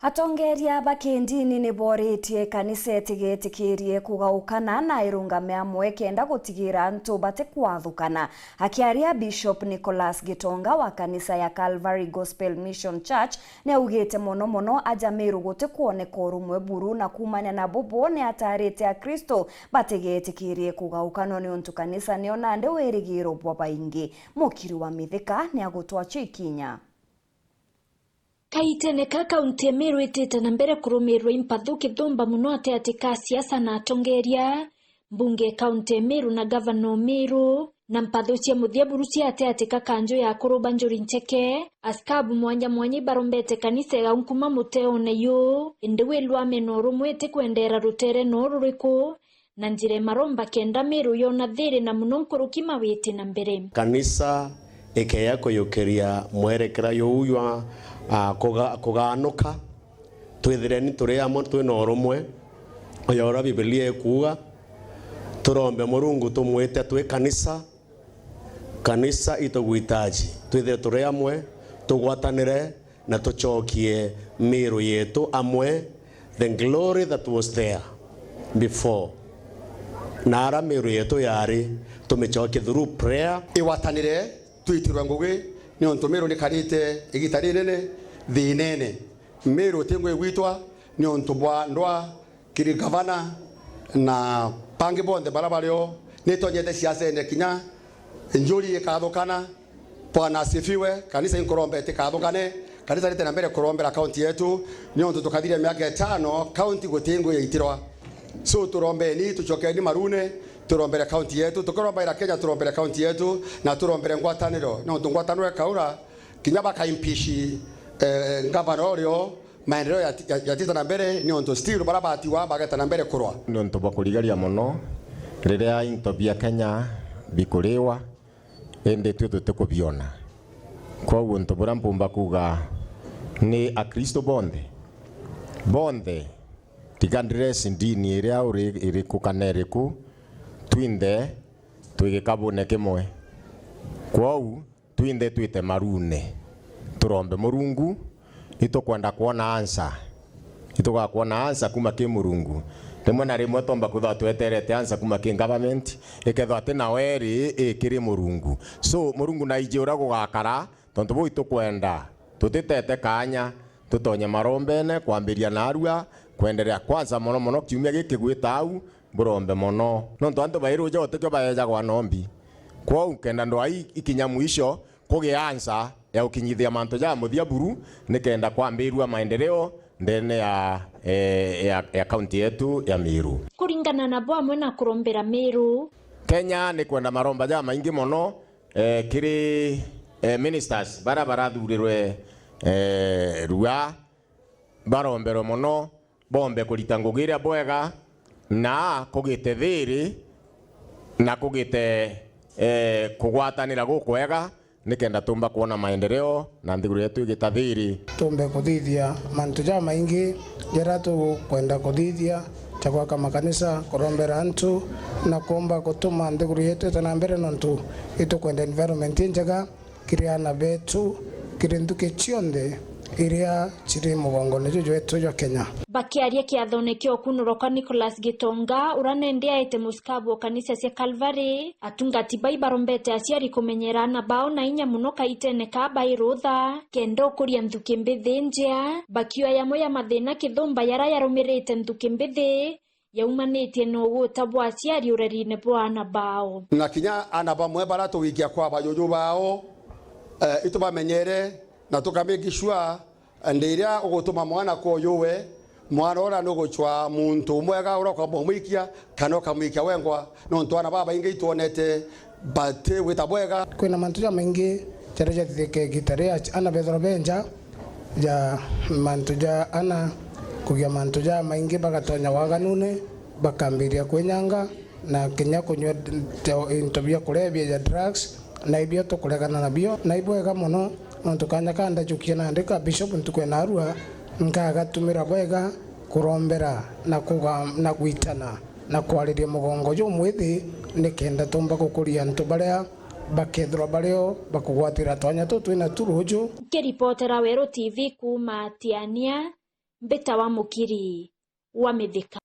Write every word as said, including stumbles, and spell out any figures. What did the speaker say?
Atongeria ba kindini ni booritie kanisa itigetikirie kugaukana na irungame amwe kenda gutigira antu batikwathukana. Akiaria, Bishop Nicholas Gitonga wa kanisa ya Calvary Gospel Mission Church ni augite mono mono aja Meru gutikwoneka urumwe buru, na kuumania na bubu ni atarite Akristo batigetikirie kugaukanwa niuntu kanisa niyo nandi wirigiro bwa baingi. Mukiri wa Mithika ni agutwacha ikinya. Kaitene ka kaunti ya Meru itite na mbere kurumirwa i mpathu kithumba mono ati ati ka siasa na atongeria, mbunge ya kaunti ya Meru na gavana o Meru, na mpathu cia muthia buru cia ati ati ka kanju ya akuru ba Njuri Ncheke. Askabu mwanya mwanya ibarombete kanisa igau nkuma muteone yu, indi wi lwame na urumwe itikwendera rutere no ruriku, na njira ya maromba kenda Meru yona thiri na mono nkuruki mawiti na mbere. Kanisa ikeya kuyukiria mwerekera juu jwa, ah, kuga-, kuganuka, twithireni turi amwe, twina urumwe, oya uria Bibilia ikuuga, turombe Murungu tumwite twi kanisa, kanisa itugwitaji, twithire turi amwe, tugwatanire, na tucokie miiru yetu amwe, the glory that was there before. Na ara miiru yetu yari, tumicokie through prayer. Igwatanire, twitirwe ngugi, niuntu Meru nikarite igita rinene thiinene. Meru ti ngui gwitwa niuntu bwa ndwa kiri gavana na bangi bonthe bara bario. Nitonyete siasene kinya Njuri ikathukana. Bwana asifiwe. Kanisa inkuromba itikathukane. Kanisa rite na mbere kurombera kaunti yetu, niuntu tukathiria miaka itano kaunti guti ngui yaitirwa. So turombeni, tucokeni marune, turombere kaunti yetu, tukirombaira Kenya turombere kaunti yetu, na turombere ngwataniro, niuntu ngwataniro ikaura, kinya bakaimpeach, eh, ngavana urio, maendeleo yati-, ya-, yatita na mbere, niuntu still bara batiwa bageta na mbere kurwa. Niuntu bwa kurigaria mono, riria into bia Kenya bikuriwa, indi tui tutikubiona. Kwou untu buria mpumba kuuga ni Akristo bonthe, bonthe, regardless ndini iria uri iriku kana iriku, twinthe twi gikabune kimwe. Kwou twinthe twite marune, turombe Murungu, itukwenda kwona answer. Itugakwona answer kuma ki Murungu. Rimwe na rimwe twomba kwithirwa tweterete answer kuma ki government, ikethirwa ti nawe iri, ii kiri Murungu. So, Murungu naiji uria gugakara, tontu buu itukwenda tutitete kaanya, tutonye marombene, kwambiria narua, kwenderea kwanza mono mono kiumia giki gwita au, burombe mono. Nontu antu bairuja utikio baejagwa nombi. Kwou kenda ndwaa i-, ikinya mwisho, kugia answer ya gukinyithia mantu ja muthia buru, nikenda kwambirua maendeleo ndene ya, eh, ya, ya kaunti yetu ya Meru. Kuringana nabo amwe na kurombera Meru. Kenya ni kwenda maromba ja maingi mono, eh, kiri, eh, ministers bara barathurirwe, eh, rua, baromberwe mono, bombe kurita ngugi iria bwega, na kugite thiri, na kugite, eh, kugwatanira gukwega, nikenda tumba kwona maendeleo na nthiguru yetu igita thiri. Tumbe kuthithia mantu jamaingi jaria tukwenda kuthithia, ja gwaka makanisa, kurombera antu, na kuumba gutuma nthiguru yetu ite na mbere, nontu itukwenda environment injega kiri aana betu, kiri nthuki cionthe iria ciri mugongone juju wetu jwa Kenya. Bakiaria kiathone kia ukunurwa kwa Nicholas Gitonga, uria nendi aete musikabu o kanisa cia Calvary, atungati bai barombete aciari kumenyera aana bao na inya mono kaitene ka bai rutha, kenda ukuria nthuki mbithi njea, bakioya yamwe ya mathina kithumba jaria jarumirite nthuki mbithi, yaumanitie na uguta bwa aciari urerine bwa aana bao. Na kinya aana bamwe baria tugikia kwa bajuju bao, eh, itubamenyere na tukamake sure, eh, ndi iria ugutuma mwana kwa ujuwe, mwana uria nugucwa muntu mwega uria ukamwikia, kana ukamwikia wengwa, nontu aana babaingi itwonete bati gwita bwega. Kwina mantu jamaingi jaria jathithike igita ria aana bethirwa be nja, ja mantu ja aana kugia mantu jamaingi, bagatonya waganune, bakambiria kwinyanga na kinya kunyua into bia kulevya ja drugs, na ibio tukuregana nabio. Na ibwega mono, nontu kanya ka ndajukie nandi ka Bishop ntuku ya narua, nkagatumira bwega kurombera na kuga-, na gwitana na kwariria mugongo jumwithi, nikenda tumba gukuria antu baria bakethirwa bario bakugwatira twanya tutu twina tu ruju. Nkiripotera Weru T V kuuma Tiania, mbitawa Mukiri wa Mithika.